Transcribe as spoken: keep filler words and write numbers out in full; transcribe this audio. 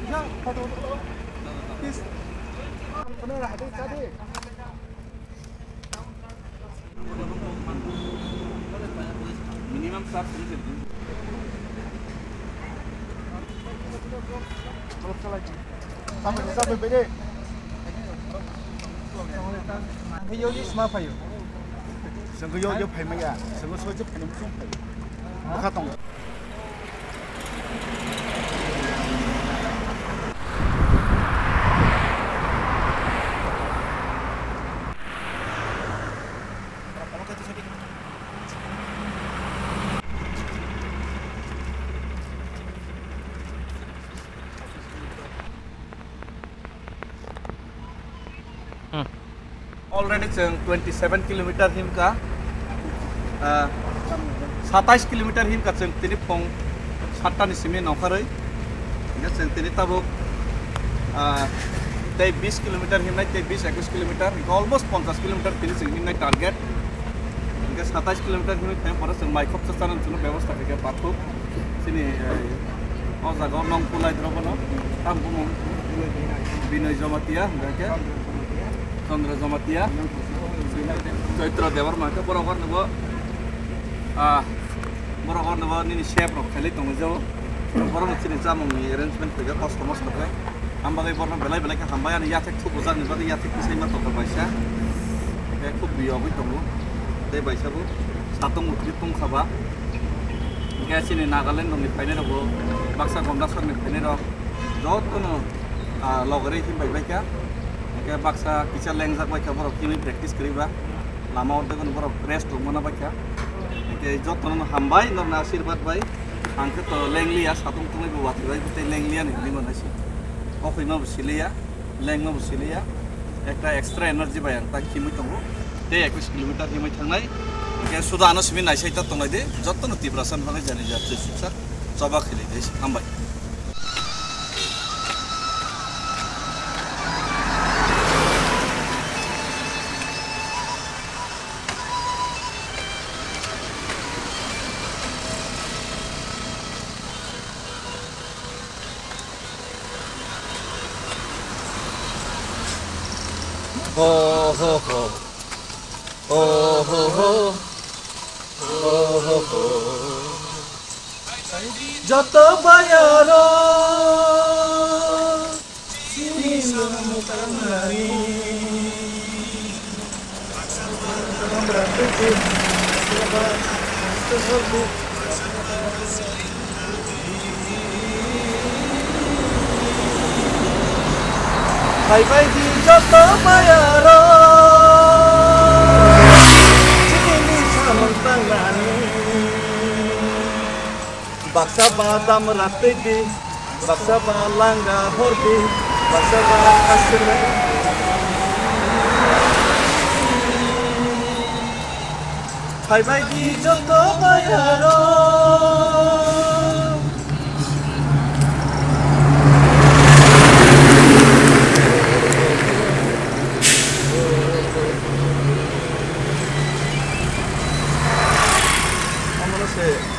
Minimum charge. Yo, yo, sma phaio. Sengko yo, yo phaimaya. Sengko soje phaimaya, song phaio. Bwkha tong. Already chwng twenty seven kilometer himkha, ah, satais kilometer himkha chwng tini phung satta ni simi nongkharwi. Hingkhe chwng tini tabuk, ah, tei bis kilometer himnai, tei bis ekus kilometer, hingkhe almost ponchash kilometer tini chwng himnai target. Hingkhe satais kilometer himwi thang pore chwng mai khopsa chana chwngno bebosta khaikha pathuk. Chini, eh, o jaga o nong kulai drop no. Tam bumung Binoy Jamatia, hingkhe Chandra Jamatia, Chaitra Debbarma, hingkhe borok hor nugo, ah, borok hor nugo nini chef rok khailai tongwi jao. Borok no chini chamung ni arrangement khaikha kosto mosto khe. Ang bagwi borno belai belai khe hambai, ani yathek thubujak ni bagwi yathek tisai ma tongkha baisa. Hingkhe khub biyogwi tongo. Tei baisa bo satung utri tongkha ba. Hingkhe chini Nagaland rokni phainai rokbo baksa Gondasarni phainai rok jotono, ah, logori himbai baikha. Hingkhe baksa kisa lengjak baikha borok himwi practice kwrwi ba. Lama o tei borok rest rok mana baikha. Hingkhe jotono hambai norokni asirbat bai. Ang khe to lengliya, satung tungwi bo watwi bai tei lengliya ni hinwi manai se. Kokoi ma bo siliya. Lengma bo siliya, ekta extra energy bai ang tak himwi tongo. Tei ekus kilometer himwi thangnai. Hingkhe suda ano simi naisai ta tonglai di, jotono Tiprasa ni bagwi jani jatri suksa choba khili di, hambai. Ho, ho, ho. Ho, ho, ho. Ho, ho, ho. Joto bayaro. Phaibai di joto mayarok, chini samung tangnani. Baksa ba dam ratwi di, baksa ba langa hor di, baksa ba aswk. Phaibai di joto bayaro. Omono se.